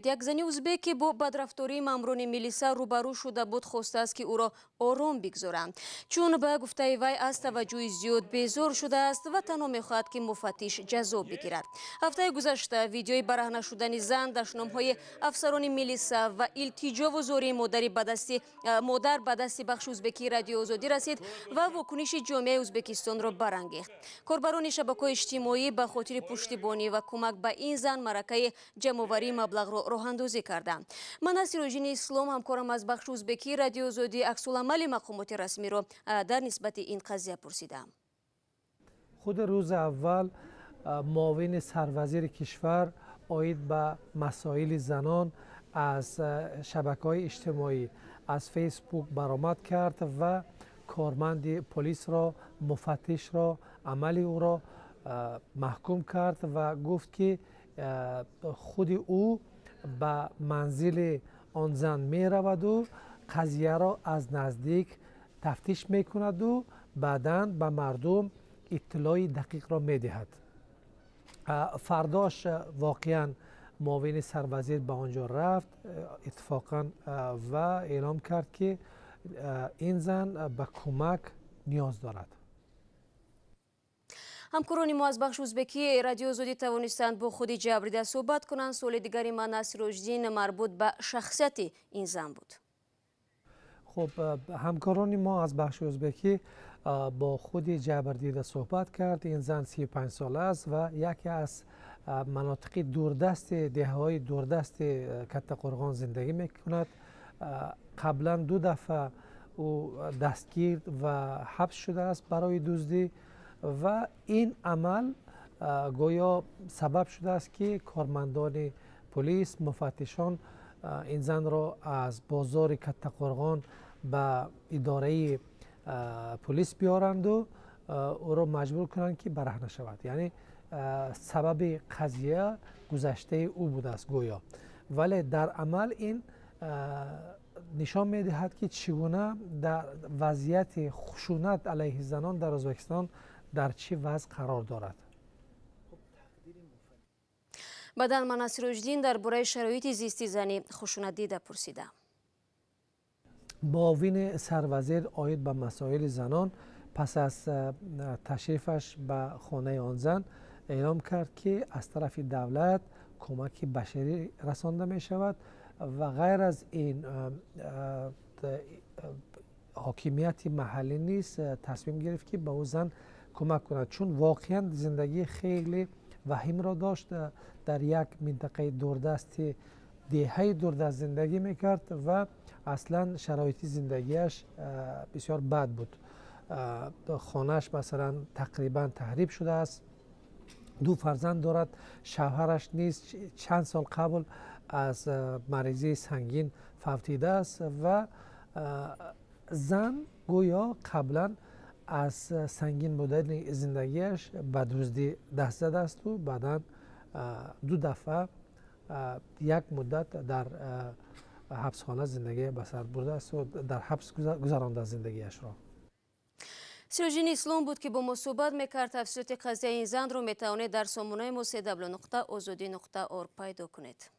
Як зани узбек, ки бо бадрафтории маъмурони милиса рӯбарӯ шуда буд, хостааст, ки ӯро ором бигзоранд, чун ба гуфтаи вай аз таваҷҷӯҳи зиёд безор шудааст ва танҳо мехоҳад, ки муфаттиш ҷазо бигирад. Ҳафтаи гузашта видеои бараҳна шудани зан, дашномҳои афсарони милиса ва илтиҷову зории модар ба дасти бахши узбекии Радиои Озодӣ расид ва вокуниши ҷомеаи Ӯзбекистонро барангехт. Корбарони шабакаҳои иҷтимоӣ ба хотири пуштибонӣ ва кӯмак ба ин зан маъракаи ҷамъоварии маблағро роҳандозӣ карданд. Мана Сироҷини Ислом, ҳамкорам аз бахши узбекии Радиои Озодӣ, аксуламали мақомоти расмиро дар нисбати ин қазия пурсидам. Худи рӯзи аввал муовини сарвазири кишвар оид ба масоили занон аз шабакаҳои иҷтимоӣ, аз Фейсбук баромад кард ва корманди полисро, муфаттишро, амали ӯро маҳкум кард ва гуфт, ки худи ӯ ба манзили он зан мераваду қазияро аз наздик тафтиш мекунаду баъдан ба мардум иттилои дақиқро медиҳад. Фардош воқеан муовини сарвазир ба он ҷо рафт иттифоқан ва эълом кард, ки ин зан ба кӯмак ниёз дорад. Ҳамкорони мо аз бахши узбекии Радиои Озодӣ тавонистанд бо худи ҷабрдида суҳбат кунанд. Суоли дигари ман аз Сироҷиддин марбут ба шахсияти ин зан буд. Хуб, ҳамкорони мо аз бахши узбекӣ бо худи ҷабрдида суҳбат кард. Ин зан 35 сола аст ва яке аз манотиқи дурдасти, деҳаҳои дурдасти Каттақурғон зиндагӣ мекунад. Қаблан ду дафъа ӯ дастгир ва ҳабс шудааст барои дуздӣ ва ин амал гӯё сабаб шудааст, ки кормандони полис, муфаттишон ин занро аз бозори Каттақурғон ба идораи полис биёранду ӯро маҷбур кунанд, ки бараҳна шавад. Яъне сабаби қазия гузаштаи ӯ будааст гӯё. Вале дар амал ин нишон медиҳад, ки чӣ гуна дар вазъияти хушунат алайҳи занон дар Ӯзбекистон дар чӣ вазъ қарор дорад. Баъдан ман аз Сироҷиддин дар бораи шароити зисти зани хушунатдида пурсидам. Муовини сарвазир оид ба масоили занон пас аз ташрифаш ба хонаи он зан эълом кард, ки аз тарафи давлат кӯмаки башарӣ расонда мешавад ва ғайр аз ин ҳокимияти маҳаллӣ низ тасмим гирифт, ки ба ӯ зан кӯмак кунад, чун воқеан зиндагии хеле ваҳимро дошт. Дар як минтақаи дурдасти, деҳаи дурдаст зиндагӣ мекард ва аслан шароити зиндагиаш бисёр бад буд. Хонааш, масалан, тақрибан таҳриб шудааст, ду фарзанд дорад, шавҳараш низ чанд сол қабл аз маризии сангин фавтидааст ва зан гӯё қаблан аз сангин будани зиндагиаш ба дуздӣ даст задаасту баъдан ду дафъа як муддат дар ҳабсхона зиндагӣ ба сар бурдааст, дар ҳабс гузарондааст зиндагиашро. Сироҷиддин Ислом буд, ки бо мо суҳбат мекард. Тафсилоти қазияи ин занро метавонед дар сомонаи мо cw.ozodi.org пайдо кунед.